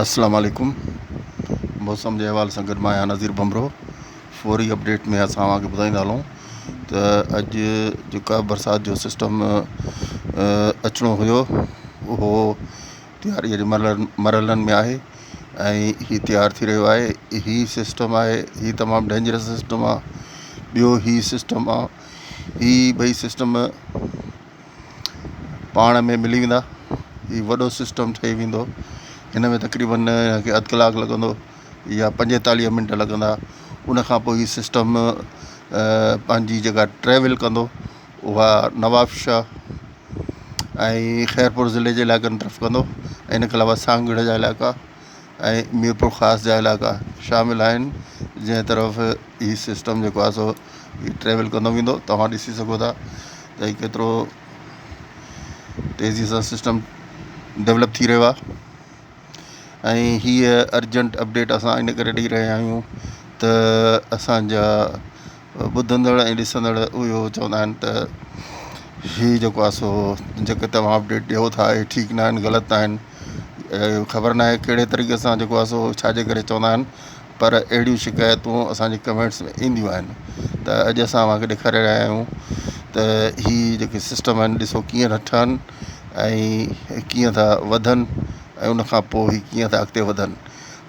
اسلام عليڪم موسم جي حوالي سان گڏ مان آهيان نظير ڀنڀرو فوري اپڊيٽ ۾ اسان اوهان کي ٻڌائيندا هلون ته اڄ جيڪا برسات جو سسٽم اچڻو هيو اهو تياري جي مرحلن مرحلن ۾ آهي ۽ هي تيار ٿي رهيو آهي هي سسٽم آهي هي تمام ڊينجرس سسٽم آهي ٻيو هي سسٽم آهي هي ٻئي سسٽم پاڻ ۾ ملي ويندا هي وڏو سسٽم ٺهي ويندو هن ۾ تقريبن اڌ ڪلاڪ لڳندو يا پنجيتاليهه منٽ لڳندا ان کان پوءِ هي سسٽم پنهنجي جيڪا ٽريول ڪندو اها نوابشاهه ۽ خيرپور ضلعي جي علائقن طرف ڪندو ۽ ان کان علاوه سانگهڙ جا علائقا ۽ ميرپورخاص جا علائقا شامل آهن جنهن طرف هي سسٽم جيڪو آهي سو هي ٽريول ڪندو ويندو توهان ڏسي سگهو ٿا ته هي ڪيترو تيزي سان سسٽم ڊولپ ٿي رهيو آهي ۽ هيء ارجنٽ اپڊيٽ اسان ان ڪري ڏئي رهيا آهيون ته اسانجا ٻڌندڙ ۽ ڏسندڙ اهو چوندا آهن ته هي جيڪو آهي سو جيڪي توهان اپڊيٽ ڏيو ٿا اهي ٺيڪ نه آهن غلط آهن خبر نه آهي ڪهڙي طريقي سان جيڪو آهي سو ڇا جي ڪري چوندا آهن پر اهڙيون شڪايتون اسانجي ڪمينٽس ۾ اينديون آهن ته اڄ اسان اوهان کي ڏيکاري رهيا آهيون ته هي جيڪي سسٽم آهن ڏسو ڪيئن ٿا ٺهن ۽ ڪيئن ٿا وڌن ۽ ان کان پوءِ هي ڪيئن ٿا اڳتي وڌن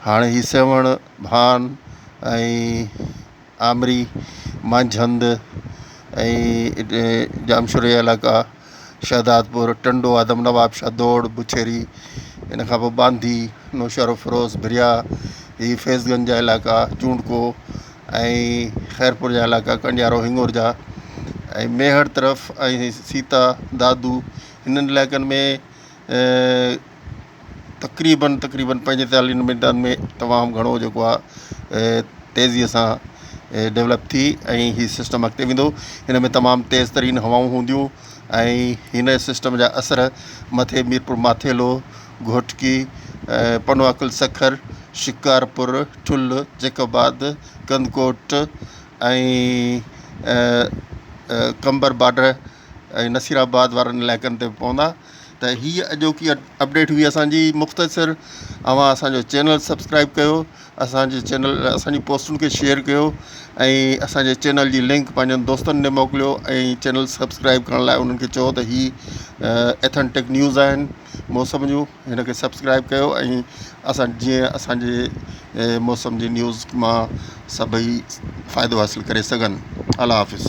هاڻي هي سيوهڻ ڀان ۽ آمري، مانجهند ۽ ڄامشوري جا علائقا، شهدادپور، ٽنڊو آدم، نوابشاهه، دوڙ، بڇيري، ان کان پوءِ ٻانڌي، نوشهروفيروز، ڀريا، هي فيض گنج جا علائقا، چونڊڪو ۽ خيرپور جا علائقا، ڪنڊيارو، هڱورجا ۽ ميهڙ طرف ۽ سيتا، دادو هنن علائقن ۾ تقريبن تقريبن پنجيتاليهن منٽن ۾ تمام گهڻو جيڪو آهي تيزيء سان ڊولپ ٿي ۽ هي سسٽم اڳتي ويندو هن ۾ تمام تيز ترين هوائون هونديون ۽ هن سسٽم جا اثر مٿي ميرپور ماٿيلو گهوٽڪي پنوعاقل سکر شڪارپور ٺل جيڪب آباد ڪنڌڪوٽ ۽ قمبر بارڊر ۽ نصير آباد وارن علائقن تي به پوندا ته هيء اڄوڪي اپڊيٽ هئي اسان جي مختصر اوهان اسان جو چينل سبسڪرائب ڪيو اسان جي چينل اسان جي پوسٽن کي شيئر ڪيو ۽ اسان جي چينل جي لنڪ پنهنجن دوستن ڏي موڪليو ۽ چينل سبسڪرائب ڪرڻ لاء انهن کي چئو ته هي اٿينٽڪ نيوز آهن موسم جون هن کي سبسڪرائب ڪيو ۽ اسان جيئن اسان جي موسم جي نيوز مان سڀئي فائدو حاصل ڪري سگهن الله حافظ.